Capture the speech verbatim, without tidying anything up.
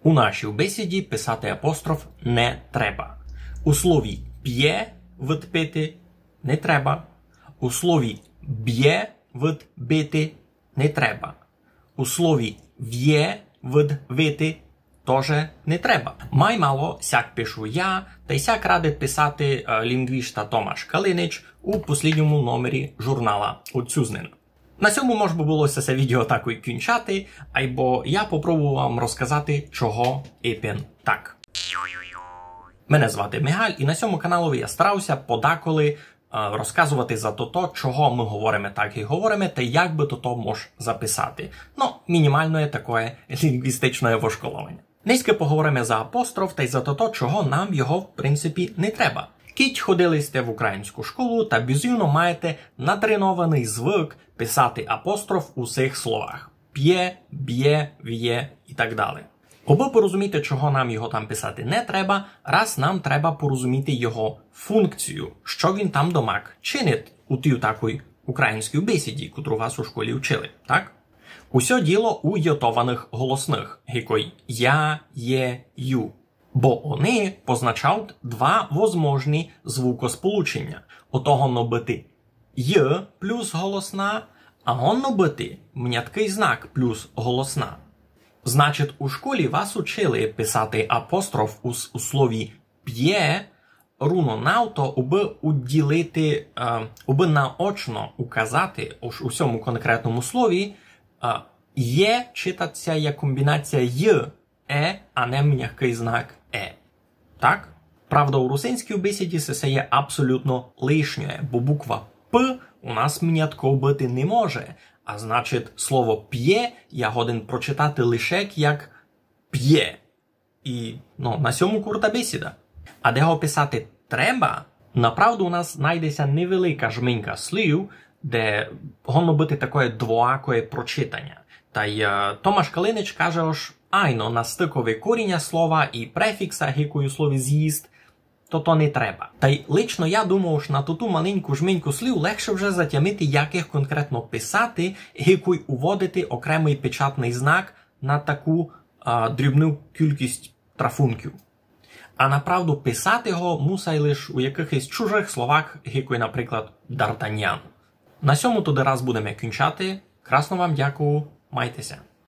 У нашій бесіді писати апостроф не треба. У слові пє вид пити не треба. У слові бє вид бити не треба. У слові вє вид вити тоже не треба. Май мало сяк пишу я, тай сяк радить писати, е, лінґвішта Томаш Калинич у послїдньому номері журнала Отцюзнина. На сьому мож бы было се відео такой кінчати, айбо я попробовав вам розказати, чого ипен так. Мене звати Мигаль, і на сьому каналови я старав ся подаколи, е, розказовати за тото, чого мы говориме так, як говориме, та як бы тото мож записати. Но, мінімалноє такоє лінґвістичноє вошколованя. Нынька поговориме за апостроф тай за тото, чого нам його, в принципі, не треба. Кідь ходили сьте в україньску школу, та бізувно маєте натренованый звык писати апостроф у сих словах: пє, бє, вє і так далі. Обы порозуміти, чого нам його там писати не треба, раз нам треба порозуміти його функцію, што він там домак чинить у тій такой україньскій бесіді, котру вас у школі вчили, так? Усьо діло у йотованых голосных, гикой я, є, ю. Бо они позначають два возможні звукосполученя. Ото годно быти й плюс голосна, а годно быти мняткый знак плюс голосна. Значить, у школі вас учили писати апостроф у, с- у слові пє, руно на то, убы уділити, е, убы наочно указати у, ш- у сьому конкретному слові, е, є читать ся як комбінація й, е, а не мягкый знак е. Так? Правда, у русинській бесіді се, се є абсолютно лишнє, бо буква п у нас мнятко быти не може, а значить, слово пє я годен прочитати лише як пє. І, ну, на сьому курта бесіда. А де го писати треба, направду у нас найде ся невелика жменька слів, де годно быти такоє двоякоє прочитаня. Тай, е, Томаш Калинич каже, ож айно, на стыкови коріня слова і префікса, гикой у слові зїзд, то то не треба. Тай лично я думав, ож на туту маленьку жменьку слів легше вже затямити, як їх конкретно писати, гикой уводити окремый печатный знак на таку, а, дрібну кількість трафунків. А направду писати го мусай лиш у якыхось чужых словах, гикой, наприклад, Дартаньян. На сьому тоды раз будеме кінчати. Красно вам дякую, майте ся.